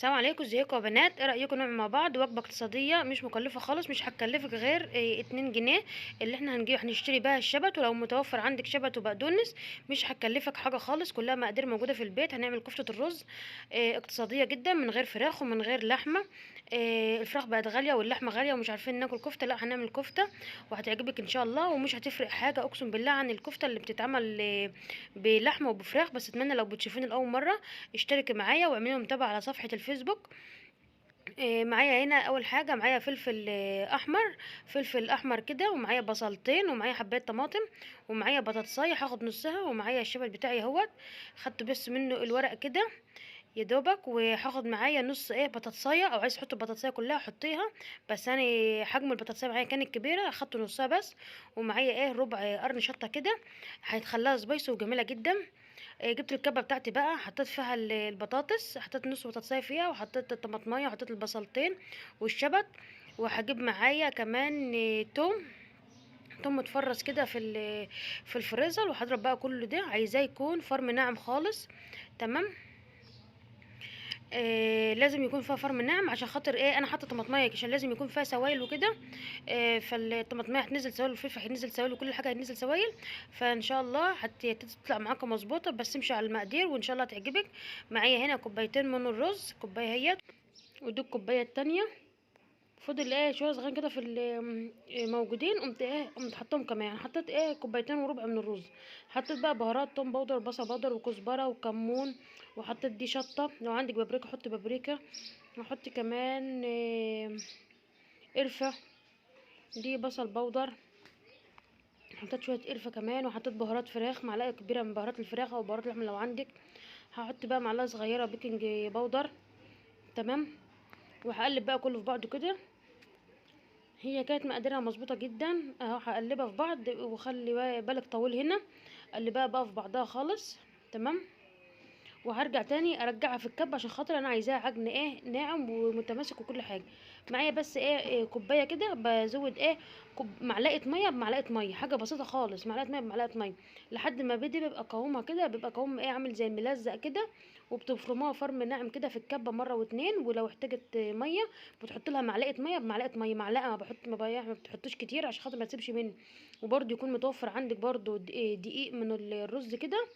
السلام عليكم، ازيكم يا بنات؟ ايه رايكم نعمل مع بعض وجبة اقتصادية مش مكلفة خالص؟ مش هتكلفك غير 2 جنيه اللي احنا هنجيب هنشتري بيها الشبت، ولو متوفر عندك شبت وبقدونس مش هتكلفك حاجة خالص، كلها مقادير موجودة في البيت. هنعمل كفته الرز اقتصادية جدا من غير فراخ ومن غير لحمه. الفراخ بقت غالية واللحمة غالية ومش عارفين ناكل كفته، لا هنعمل كفته وهتعجبك ان شاء الله، ومش هتفرق حاجة اقسم بالله عن الكفتة اللي بتتعمل بلحمه وبفراخ. بس اتمنى لو بتشوفوني لاول مرة اشتركي معايا واعملي متابعه على صفحة الفيسبوك. معايا هنا اول حاجة معايا فلفل احمر، فلفل احمر كده، ومعايا بصلتين، ومعايا حبايه طماطم، ومعايا بطاطسايه هاخد نصها، ومعايا الشبت بتاعي اهوت خدت بس منه الورق كده يا دوبك، وهاخد معايا نص بطاطسايه، او عايز تحط البطاطسايه كلها حطيها، بس انا حجم البطاطسايه معايا كانت كبيرة اخدت نصها بس. ومعايا ربع قرن شطه كده هيتخليها spicy وجميلة جدا. جبت الكبه بتاعتي بقى، حطيت فيها البطاطس، حطيت نص بطاطسايه فيها، وحطيت الطماطميه، وحطيت البصلتين والشبت، وهجيب معايا كمان توم متفرز كده في الفريزر، وهضرب بقى كل ده، عايزاه يكون فرم ناعم خالص. تمام. لازم يكون فيها فرم ناعم عشان خاطر انا حاطه طماطميه عشان لازم يكون فيها سوائل وكده، فالطماطميه هتنزل سوائل، والفلفل هينزل سوائل، وكل حاجة هتنزل سوائل، فان شاء الله هتطلع معاكم مظبوطة. بس امشي على المقادير وان شاء الله هتعجبك. معايا هنا كوبايتين من الرز، كوباية اهيت ودي الكوباية الثانية، فضل شوية صغيرين كده في موجودين، قمت حطهم كمان. يعني حطيت كوبايتين وربع من الرز، حطيت بقى بهارات توم powder بصل powder وكزبره وكمون، وحطيت دي شطه، لو عندك بابريكا حطي بابريكا، وحطي كمان قرفه، دي بصل powder، حطيت شوية قرفه كمان، وحطيت بهارات فراخ معلقه كبيرة من بهارات الفراخ او بهارات اللحمة لو عندك، هحط بقى معلقه صغيرة baking powder. تمام. وهقلب بقى كله في بعضه كده، هي كانت مقاديرها مظبوطة جدا اهو. هقلبها في بعض، وخلي بالك طويل هنا، قلبها بقى في بعضها خالص. تمام. وهرجع تاني ارجعها في الكب عشان خاطر انا عايزاها عجن ناعم ومتماسك وكل حاجة. معايا بس كوباية كده، بزود معلقه مية بمعلقه مية، حاجة بسيطة خالص، معلقه مية بمعلقه مية لحد ما بدي بيبقى قوامها كده، بيبقى قوام عامل زي الملزق كده، وبتفرموها فرم ناعم كده في الكبه مرة واتنين. ولو احتاجت مية بتحط لها معلقه مية بمعلقه مية، معلقه ما بحط ما بتحطوش كتير عشان خاطر ما تسيبش منه. وبرده يكون متوفر عندك برده دقيق من الرز كده،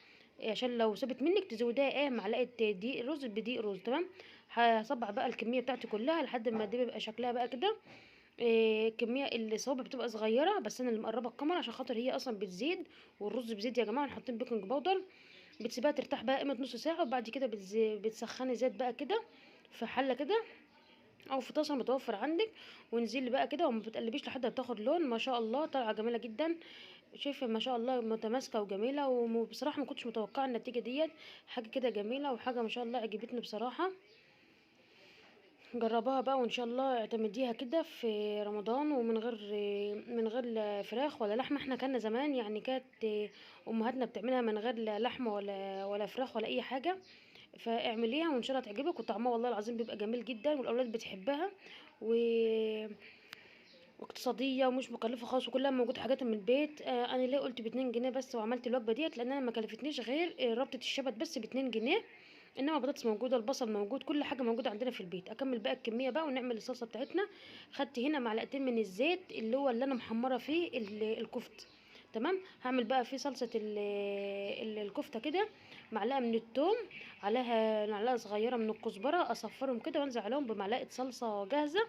عشان لو سابت منك تزوديها معلقه دقيق رز بدقيق رز. تمام. هصبع بقى الكمية بتاعتي كلها لحد ما دي بيبقى شكلها بقى كده. الكمية الصوابع بتبقى صغيرة، بس انا اللي مقربة الكاميرا عشان خاطر هي اصلا بتزيد، والرز بزيت يا جماعة، حاطين baking powder. بتسيبها ترتاح بقى قيمة نص ساعة، وبعد كده بتسخني زيت بقى كده في حله كده او في طاسه متوفر عندك، وانزلي بقى كده وما بتقلبيش لحد ما تاخد لون. ما شاء الله طالعه جميلة جدا، شايفه ما شاء الله متماسكة وجميلة، وبصراحة ما كنتش متوقعه النتيجة ديت، حاجة كده جميلة وحاجه ما شاء الله عجبتني بصراحة. جربوها بقى وان شاء الله اعتمديها كده في رمضان، ومن غير من غير فراخ ولا لحمه. احنا كنا زمان يعني كانت امهاتنا بتعملها من غير لا لحمه ولا فراخ ولا اي حاجة، فاعمليها وان شاء الله تعجبك، وطعمها والله العظيم بيبقى جميل جدا، والاولاد بتحبها، واقتصادية ومش مكلفة خالص، وكلها موجود حاجات من البيت. انا ليه قلت ب2 جنيه بس وعملت الوجبة ديت؟ لان انا ما كلفتنيش غير ربطه الشبت بس ب2 جنيه، انما البطاطس موجودة، البصل موجود، كل حاجة موجودة عندنا في البيت. اكمل بقى الكمية بقى ونعمل الصلصه بتاعتنا. خدت هنا معلقتين من الزيت اللي هو اللي انا محمرة فيه الكفت. تمام. هعمل بقى فيه صلصه الكفتة كده، معلقه من الثوم عليها معلقه صغيرة من الكزبره، اصفرهم كده وانزل عليهم بمعلقه صلصه جاهزة.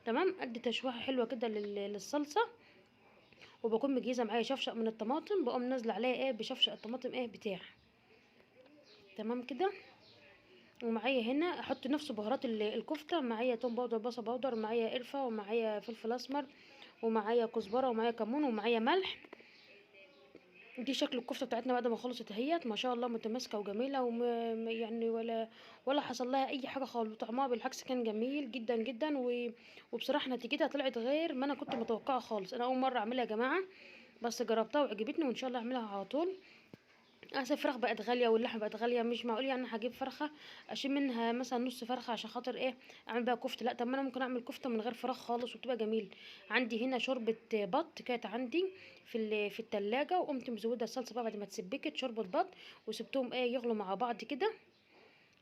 تمام. ادي تشويحه حلوة كده للصلصه، وبكون مجهزة معايا شفشق من الطماطم، بقوم نازله عليها بشفشق الطماطم بتاعي. تمام كده. ومعايا هنا احط نفس بهارات الكفتة، معايا توم powder، بصل powder، معايا قرفه، ومعايا فلفل اسمر، ومعايا كزبره، ومعايا كمون، ومعايا ملح. دي شكل الكفتة بتاعتنا بعد ما خلصت اهيت، ما شاء الله متماسكة وجميلة، يعني ولا حصل لها اي حاجة خالص، وطعمها بالعكس كان جميل جدا جدا، وبصراحة نتيجتها طلعت غير ما انا كنت متوقعه خالص. انا اول مرة اعملها يا جماعة، بس جربتها وعجبتني، وان شاء الله اعملها على طول. اصل الفراخ بقت غالية واللحمة بقت غالية، مش معقول يعني هجيب فرخة اشيل منها مثلا نص فرخة عشان خاطر اعمل بقى كفته، لا طب ما انا ممكن اعمل كفته من غير فراخ خالص وبتبقى جميل. عندي هنا شوربة بط كانت عندي في التلاجة، وقمت مزوده الصلصه بقى بعد ما اتسبكت شوربة بط، وسبتهم يغلوا مع بعض كده.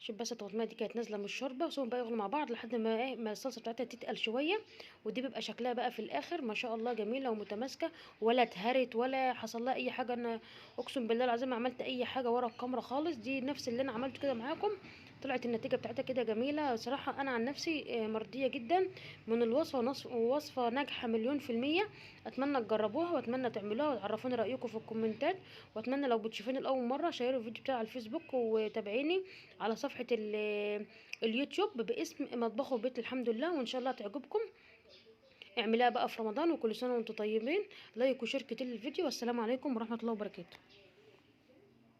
شوف بس الطماطميه دي كانت نازله من الشوربة. وسيبهم بقى يغلوا مع بعض لحد ما ايه، ما الصلصه بتاعتها تتقل شوية. ودي بيبقى شكلها بقى في الاخر ما شاء الله جميلة ومتماسكه، ولا اتهرت ولا حصل لها اي حاجة. انا اقسم بالله العظيم ما عملت اي حاجة ورا الكاميرا خالص، دي نفس اللي انا عملته كده معاكم، طلعت النتيجة بتاعتها كده جميلة. صراحة انا عن نفسي مرضية جدا من الوصفة، ووصفه ناجحة 1,000,000%. اتمنى تجربوها واتمنى تعملوها وتعرفوني رايكم في الكومنتات. واتمنى لو بتشوفوني لاول مرة شيروا الفيديو بتاعي على الفيسبوك، وتابعيني على صفحة اليوتيوب باسم مطبخ وبيت الحمد لله، وان شاء الله تعجبكم. اعمليها بقى في رمضان، وكل سنة وانتم طيبين. like و share كتير للفيديو، والسلام عليكم ورحمة الله وبركاته.